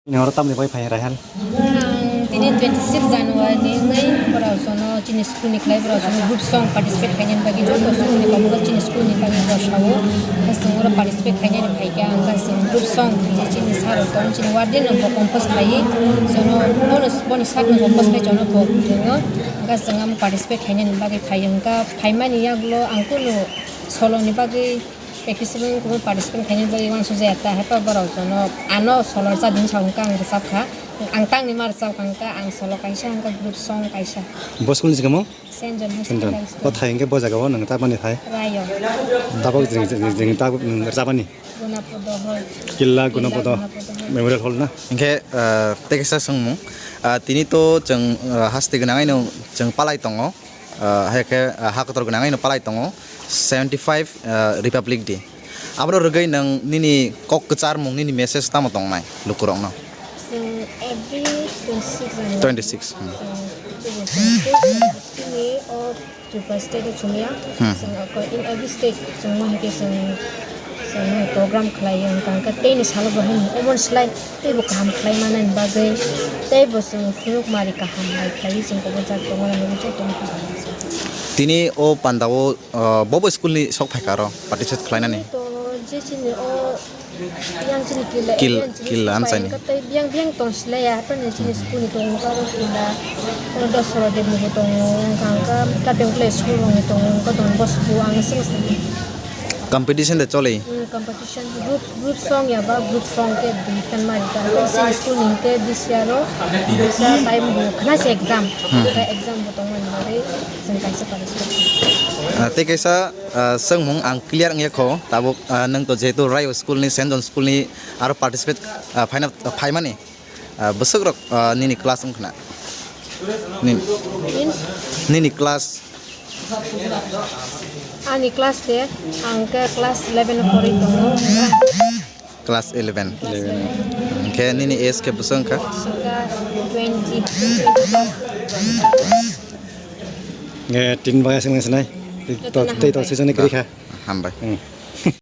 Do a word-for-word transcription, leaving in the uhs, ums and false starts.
Nini oro tamni bai phai Rahel? Ang tini twenty six January ni wngwi borok jono chini school ni khlai borok jono group song participate khainani bagwi joto school ni kokborok chini school ni bagwi borok sao. Hwnkhe chwng oro participate khainani phaikha, hwnkhe chwng group song tini chini sir rok tong chini warden rok bo compose khaiwi jono bono, boni sak no compose khai jono bo tongo. Hwnkhe chwng amo participate khainani bagwi phaiyo, hwnkhe phaimani yagulo ang kunu solo ni bagwi Practice room kuno participant khainani bagwi uansukjak ya ta, haiphano borok jono ano solor cha din sa hwnkha ang rwchap kha. Ang tangni ma rwchap kha hwnkha ang solo kaisa hwnkha group song kaisa. Bo school ni se kamo? Saint John Saint John. Hospital. O thai hwnkhe bo jaga o nwng tabani thai? Rayo. Tabok jeng, jeng, jeng, jeng tabok nwng rwchapani? Gunapodo Hall. Killa Killa Gunapodo Gunapodo Hall. Memorial Hall na? Hwnkhe, ah, tei kaisa swngmung. Ah, tini to chwng, ah, haste gwnangwi no chwng palai tongo. Ah, hai khe, ah, ha kotor gwnangwi no palai tongo seventy five, ah, Republic Day. Abro rwgwi nwng nini kok kwcharmung, nini message tamo tongnai lukurokno? Chwng every twenty six January. Twenty six, hmm. Chwng, chwng, chwng, chini o Tripura state o chwngya. Hmm. Chwng ako in every state chwng ma hai khe chwng Chwng program khlai wngkha, hwnkhe teini salo bo haino omo slai teibo kaham khlai manani bagwi teibo chwng phunukmari kaham bai khlaiwi chwng kobojak tongmani bagwi jotono kaham khlai. Tini o pandao, uh, bobo school ni sok phaikha aro participate khlainani? To je chini o yang chini kila Kil-, area chini kila sok pai amchaini. Wngkha tei biyang biyang tong silaiya, haphano chini school ni tongo aro kila, oro Dosora Dev ni bo tongo, wngkha hwnkhe Kapeng Village school rok ni tongo, wngkha Don Bosco ang swng swng. Competition de choli? Hmm, competition. Group, group song ya ba, group song ke di kan mari ta. Ko sing school ni ke this year o, this year time bo khna se exam. Hmm. Ka exam bo tong mani mari, sing kaisa participate. Ah, tei kaisa, ah, swngmung ang clear wngya kho. Tabuk, ah, nang to jehetu Rayo school ni, Saint John school ni aro participate, ah, phaina, phaimani. Ah, bwswk rok, ah, nini class wng khna? Nini, Means? Nini class? Ani class de, ang ke class eleven o porwi tongo. Class eleven. Class eleven. Hwnkhe nini age khe bwswk wngkha? Saka twenty. Eh, tin bagwi swngna sinai. Tei to, tei to season ni kwrwi kha. Hambai. Hmm.